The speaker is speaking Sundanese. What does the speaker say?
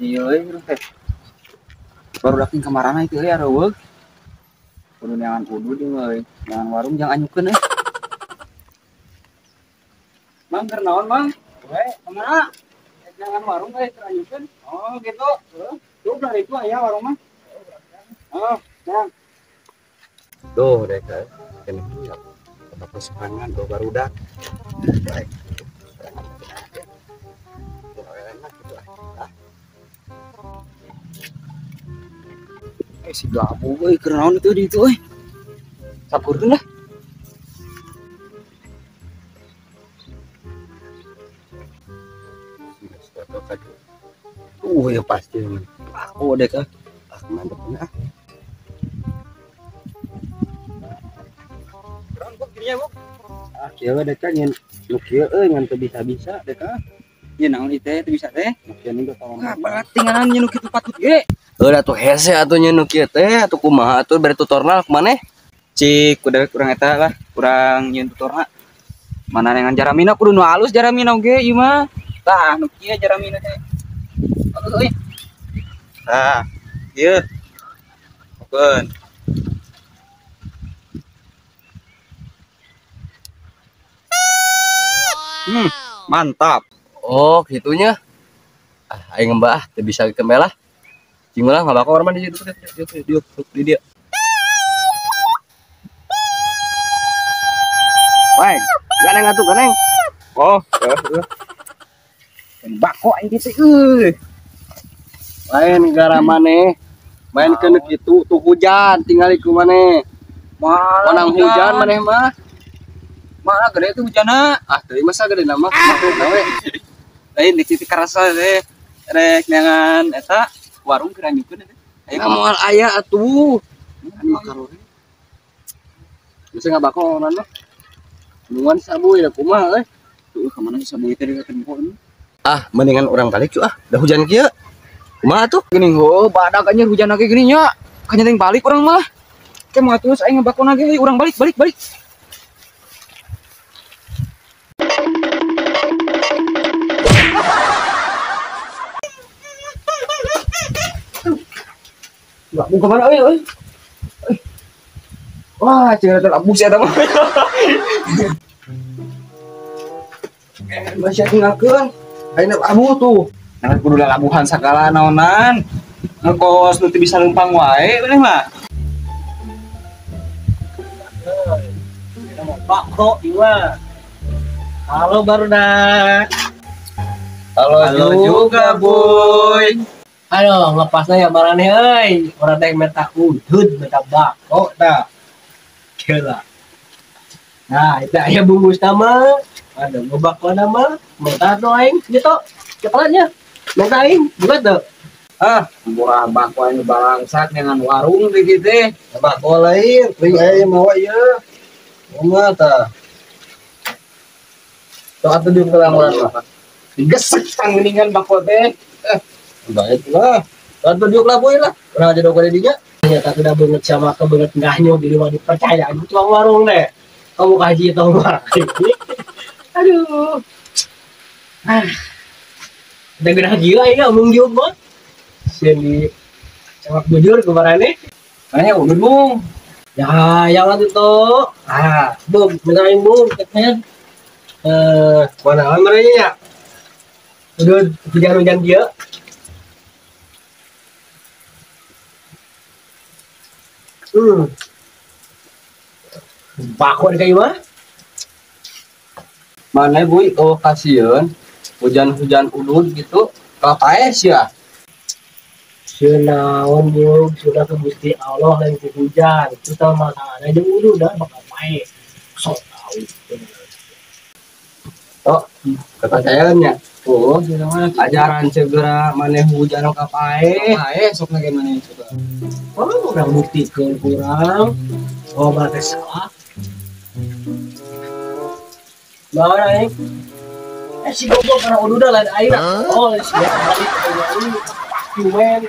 Iya euy urang teh. Baru daking kamarana itu euy areuweug. Kudu neangan udud ieu euy. Neangan warung jang anyukeun euy. Mang keur naon, Mang? We, kumaha? Neangan warung euy keur anyukeun. Oh, gitu. Heeh. Tuh belah itu aya warung mah. Oh, neang. Duh, dek kene ya. Bapak serangan do barudak. Baik. Si gabu euy keur naon itu di itu euy. Sampurkeun lah. Ya pasti aku dek ah. Ah mantep ah. Naon kok dirinya, Bu? Ah kieu dek nyen nu kieu euy ngan teu bisa-bisa dek ah. Nya naon ieu teh teu bisa teh? Nu kieu nu tolong. Ah, tinggalan nya nu kitu patut ge. Heuh atuh hese atuh nya nu kieu teh atuh kumaha atuh bere tutorna kumaneh? Cik, kudu kurang eta lah, kurang nyieun tutorna. Mana neangan jaramina kudu nu alus jaramina oge ieu mah. Tah nu kieu jaramina teh. Aduh euy. Tah, ieu. Okeun. Mantap. Oh, gitunya. Ah, aing mbah teu bisa kembe lah. Cing lah ngabako urang mah di dieu di dieu. Weh, ganeng atuh ganeng. Oh, heeh. Bako aing teh euy. Lain gara maneh main keun kitu tuh hujan tingali ku maneh. Malah hujan maneh mah. Malah gede tuh hujanna. Ah, teuing masa gede nama mah we. Lain di titik karasa teh rek neangan eta warung keur anyukeun eta. Aya moal aya atuh. Kan makarone. Bisa ngabako urang mah. Nungguan sabu ya kumaha euy. Tuh ka mana si sabu teh dikatempo. Ah, mendingan urang balik cu ah. Da hujan kieu. Kumaha tuh? Geuning heuh, badak anjir hujan lagi geuning nya. Kanya teh balik urang mah. Ke moal terus aing ngabako lagi, urang balik balik balik. Mau kemana euy euy? Wah, cenah teh abus eta mah. Masih tinggalkeun. Ayeuna abu tuh. Nah, kudu lalabuhan sagala naonan. Ngekos nu teu bisa leumpang wae bener mah. Bako ieu. Halo barudak. Halo juga, Boy. Aduh, lepasnya ya marane euy. Urang teh meta udud, meta bako tah. Gila. Nah, itu aya bungkus nama. Aduh, ngebako nama, meta tuh aing gitu. Cepatnya. Meta aing, buka tuh. Ah, murah bako aing bangsat dengan warung teh kitu. Bako lain, teuing aya mawa ieu. Kumaha tah? Sok atuh dieu kelamuran mah. Digesek tanggeningan bako teh. Baik lah. Bantu diuk lah boy lah. Urang aja dok dinya. Ternyata sudah banget sama kebanget ngahnya di luar dipercaya tukang warung deh. Kamu kaji tong warung. Aduh. Ah. Udah gerah gila ya omong diuk mah. Sieun di cewek bujur kemarin. Makanya udah bung. Ya, yang itu. Ah, bung, menain bung, ketnya. Mana merenya ya? Udah hujan-hujan dia. Bako kayak mah. Mana boy, oh kasihan hujan-hujan udud gitu, kapaes ya. Sieun naon bu, sudah ke Gusti Allah lain ku hujan, itu sama masalahnya jeung udud dah bakal pae. Sok tahu. Oh, kepercayaannya. Oh, ajaran segera maneh hujan kapae. Kapae sok lagi maneh coba. Oh, urang buktikeun kurang. Oh, berarti salah. Mana ini? Si goblok karena udah lain air. Oh, si balik. Cuman